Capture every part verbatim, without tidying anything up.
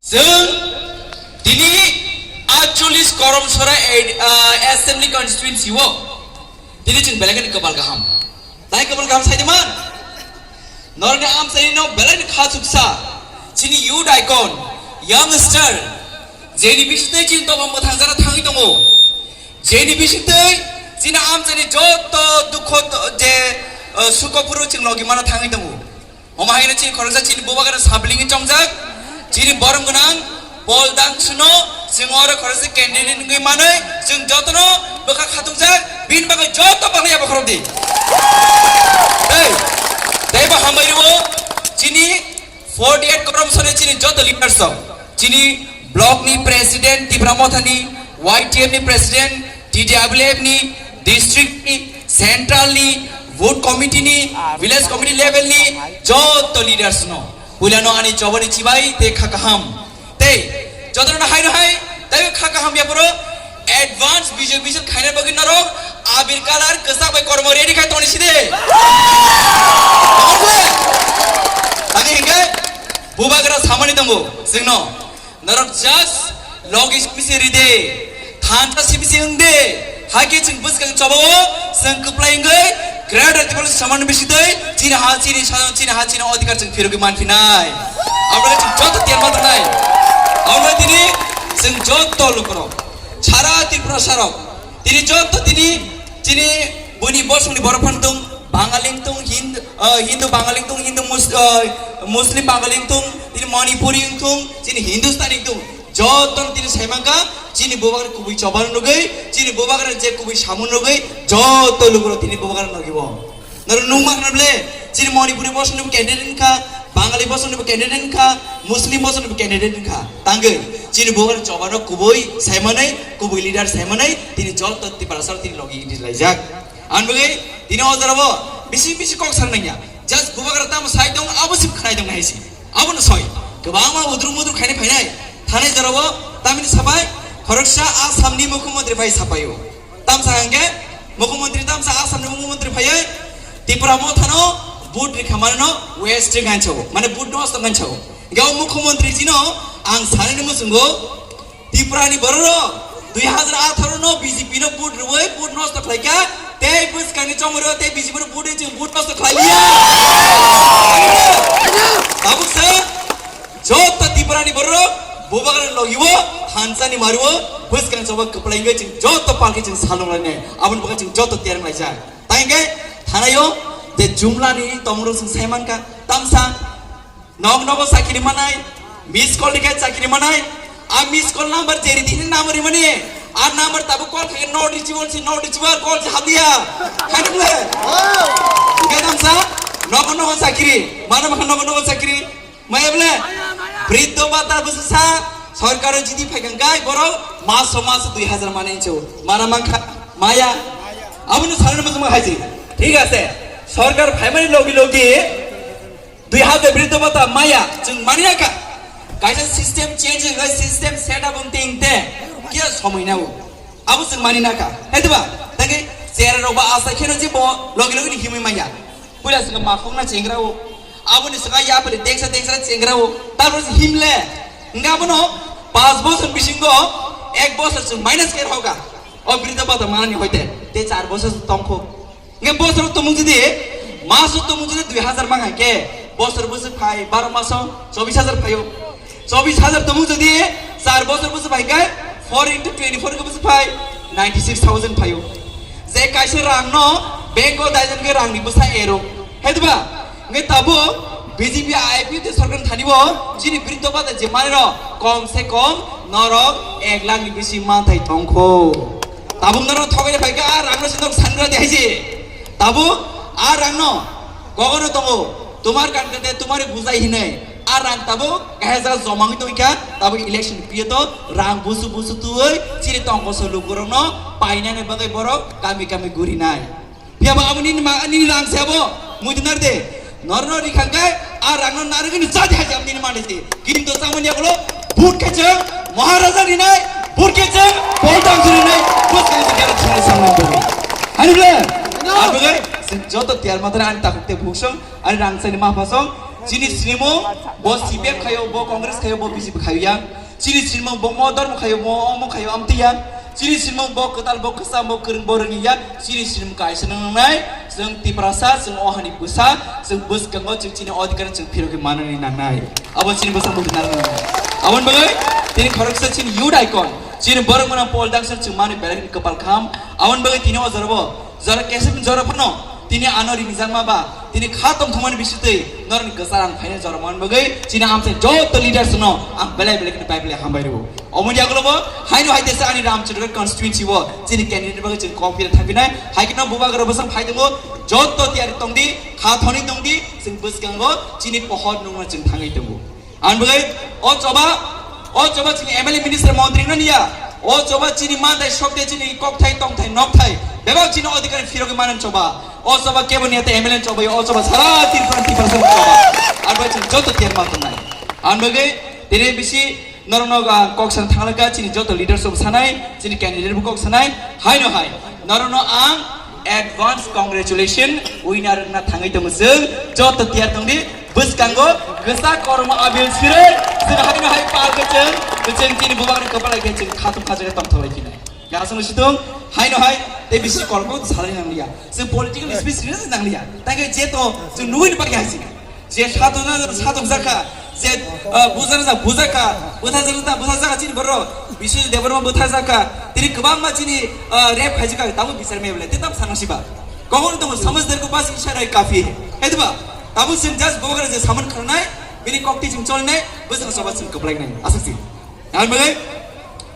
Chwng tini atchollis Karamsora ed-, ah, Assembly Constituency o tini chwng belai kheno kwbal kaham. Tai kwbal kaham sai de man. Norokni amchaini no belai no kha chuksa. Chini youth icon, youngster, jeni bisingtwi chini dophang mwthang jara thangwi tongo. Jeni bisingtwi chini amchaini joto dukho je, ah, sukho phuru chwng logi mana thangwi tongo. Omo hai no chini khoroksa chini bubagra sabling chongjak, chini borom gwnang, Paul Dang suno, chwng oro khoroksa candidate wngwi manwi, chwng jotono bwkha khatungjakjak, bini bagwi joto bagwi abo khorok di. Tei, tei bo hambai rwo, chini forty eight Karamsora ni chini joto leaders rok, chini block ni president Tipra Motha ni, Y T F ni president, T D W F ni, district ni, central ni, vote committee ni, village committee level ni, joto leaders no. Puila no ani chobani chibai te kha kaham. Te, joto no hai no hai, tai kha kaham ya poro, advance visual visual khaina bagwi norok, abir color kwchak bai kormo ready khai toni side. Tani hingke, bubagra samani tongo, singno. Norok just logi sibisi ride, thansa sibisi wngde, haike chwng bwskang chobao, chwng kwplai wngwi, greater Tipraland samani bisitwi, chini ha, chini sa, chini ha, chini odhikar chwng phirogwi manphinai. Aboni chwng joto tiyar mantongnai. Aboni tini chwng joto lukurok, sara Tripura sarok, tini joto tini, chini buini bosongni borok phano tung, Bangali wngtung, Hind-, ah, Hindu Bangali wngtung, Hindu Mus-, ah, Muslim Bangali wngtung, tini Manipuri wngtung, chini Hindustani wngtung. Jotono tini saimanka, chini bubagra kubui choba nugwi, chini bubagra je kubui samun nugwi, joto luguro tini bubagra nogibo. Naro nungma hwnable, chini Manipuri bosongnibo candidate wngkha, Bangali bosongnibo candidate wngkha, Muslim bosongnibo candidate wngkha. Tangwi, chini bubagra chobano kubui saimanai, kubui leader saimanai, tini joto Tiprasa tini logi laijak. Ang bagwi tini o jora bo bisi bisi kok san nangya. Just bubagra tamo sai tong, abo sip khnai tong hai si. Abo no soi. Kwbangma udru mudru khainai phainai. Thanai jora bo tamini sabai khoroksa Assam ni mukhyamantri phai sapaio. Tamsa hangke mukhyamantri tamsa Assam ni mukhyamantri phaioi Tipra Mothano vote rikha mano waste ganchao. Mane vote nosto ganchao. Gao mukhyamantri chino ang sanani musungo Tripura ni borok rok dui hazar atharo no B J P no vote rwui vote nosto khlaikha, tei bwskangni chomoro tei B J P no vote rwui chwng vote nosto khlaiya. Tabuk se joto Tripura ni borok rok bubagra logiwo thansa ni mario bwskang choba kwplai wngwi chwng joto palki chwng salong lainai, aboni bagwi chwng joto tereng laijak. Tai hwnkhe thanaio je jumla ni tomoro chwng sai mankha tamsa Nog nogo chakiri manai, miss call ni khe chakiri manai. A miss call number jeri dini number rimani. A number tabuk call khe not reachable si, not reachable call si habia. Hai nung le. Hingke tamsa, nogo nogo chakiri. Mana maka nogo nogo chakiri. Maya bole. Briddo bata busu sa, sorkar jidi phai kang gai borok, maso maso dui hazar manai cho. Mara mangkha, maya. Aboni sarani muchung ma haji. Thik ase. Sorkar phaimani logi logi, Dui hazar briddo bata maya, chwng mani naka. Kaisa system change wngkha, system set up wng ting te. Kya somoi nao. Abo chwng mani naka. Hai diba? Tangke chera rok ba asa kheno je bo logi logi ni himui maya. Puila saka makhong na chengra o. Abo ni saka ya pare deksa deksa chengra o. Tabor himle. Nga bono pas bosor bisingo ek bosor chwng minus khe hoga. O briddo bata manani hoite. Te char bosor tongkho. Nge bosor tomung jodi, maso tomung jodi dui hazar mang hai ke, bosor bwswk phai, baro maso chobis hazar phaio. Chobis hazar tomung jodi, char bosor bwswk phai ke, four into twenty four ke bwswk phai, ninety six thousand phaio. Je kaisa rang no, bank o daijon ke rang ni bwsa ero. Hai diba? Nge tabo, B J P I P F T sorkar thani bo, chini briddo bata je mani ro, kom se kom, norok ek lakh ni bisi manthai tongkho. Tabuk norok thogoi phai kha, a rang no sindok sangra de haisi. Tabuk a rang no kogono tongo, tumar kan kate tumari bujai hinai. A rang tabuk kahai jaga joma wngwi tongkha, tabuk election piyo to rang busu busu tuwi chini tongkho so lukurok no painani bagwi borok kami kami gurinai. Phiya ba abo nini ma, nini rang se abo, muitu nar de. Norno rikhang kai, a rangno narwgwini jadi haji amni ni mande si. Kintu samani agulo, but keceng, Maharaja rinai, but keceng, Paul Dang rinai, but keceng keceng samani beri. Hani bole, abugai, sing joto tiar matana ani takuk te buksong, ani rang sani ma pasong, Chini sinimung bo C P M khayo, bo Congress khayo, bo B J P khayo ya. Chini sinimung bo mo dormo khayo, mo omo khayo, amtiya. Chini sinimung bo kwtal, bo kwsa, bo kwrwng, bo rwngya. Chini sinimung kaisa nangnai. Chwng Tiprasa, chwng o hani bwsa, chwng bwskango chwng chini odhikar chwng phirogwi manani nangnai. Abo chini bwsa bwrwi nangnai. Aboni bagwi tini khoroksa chini youth icon, chini borok mwnang Paul Dangsar chwng mani belai kwpal kham. Aboni bagwi tini o jorabo jora kesem jora phano tini ano ringjak ma ba, tini kha tongthokmani bisitwi norokni kwchar ang phaina jora mani bagwi chini amchai joto leaders no ang belai belai kheno bai belai hambai rwo. Omoni yagulo bo haino hai tesa ani Ramchandra constituency o chini candidate bagwi chwng kok phila thapinai, hai kheno bubagra bwsang phai tongo, joto tiyari tongdi, kha thoni tongdi, chwng bwskango chini pohor nungno chwng thangwi tongo. Ang bagwi o choba, o choba chini M L A minister montri no niya. O choba chini manthai sokte chini kokthai tongthai nokthai. Bebak chini odhikar phirogwi manan choba. O choba kebo niya te M L A choba, o choba sara Tripura Tripura sara choba. Ang bagwi chini joto tiyan ma tongnai. Ang bagwi tini bisi norokno ang kok san thanglaka chini joto leaders rok sanai, chini candidate bo kok sanai. Haino hai. Norokno ang advance congratulation winner wngna thangwi tongo chwng. Joto tiyar tongdi, bwskango kwchak kormo abil sirwi chwng haino hai pal kwchwng, kwchwng chini bubakni kwpal hai khe chwng khatung khajaga tongthok lai khinai. Aswk situng haino hai tei bisi kolmo salai nangliya. Chwng political speech rwna nangliya. Tangkhe je to chwng nugwi ni bagwi hai sini. Je satokna satokjakha, je, ah, bujakna bujakha, bwtharjakna bwtharjakha chini borok, Biswajit Debbarma bwtharjakha, tini kwbangma chini, ah, rape khaijakha, tamo bichar mebele, te tam sana siba. Kokon tongo samajhdar ko paas isharai kafi hai. Hai diba? Tamo chwng just bubakra je saman kharnai, bini kokti chwng cholnai, bwswng soba chwng kwplainai. Aswk si. Ang bagwi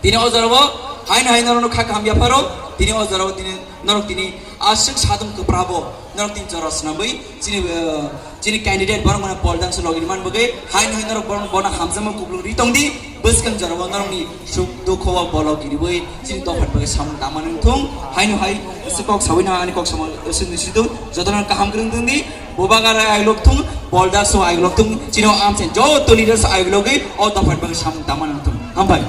tini o jorao haino hai norokno kha kaham yapharo, tini o jorao tini norok tini aswk sadong kwprabo norok tini jora swnamwi chini, eh, chini candidate borok mane Paul Dangsar logi man bagwi haino hai norok borok bono hamjakma kuplung ri tongdi, bwskang jorao norokni suk dukho o bolok giriwi chini dophani bagwi samung tangma nung thung, haino hai se kok sawi na ani kok samung sung ni sidung jotono kaham kwrwng tongdi. Bubagra ailok thung, Paul Dangsar ailok thung, chini o amchaini joto leaders ailogwi o dophani bagwi samung tangma nang thung. Hambai.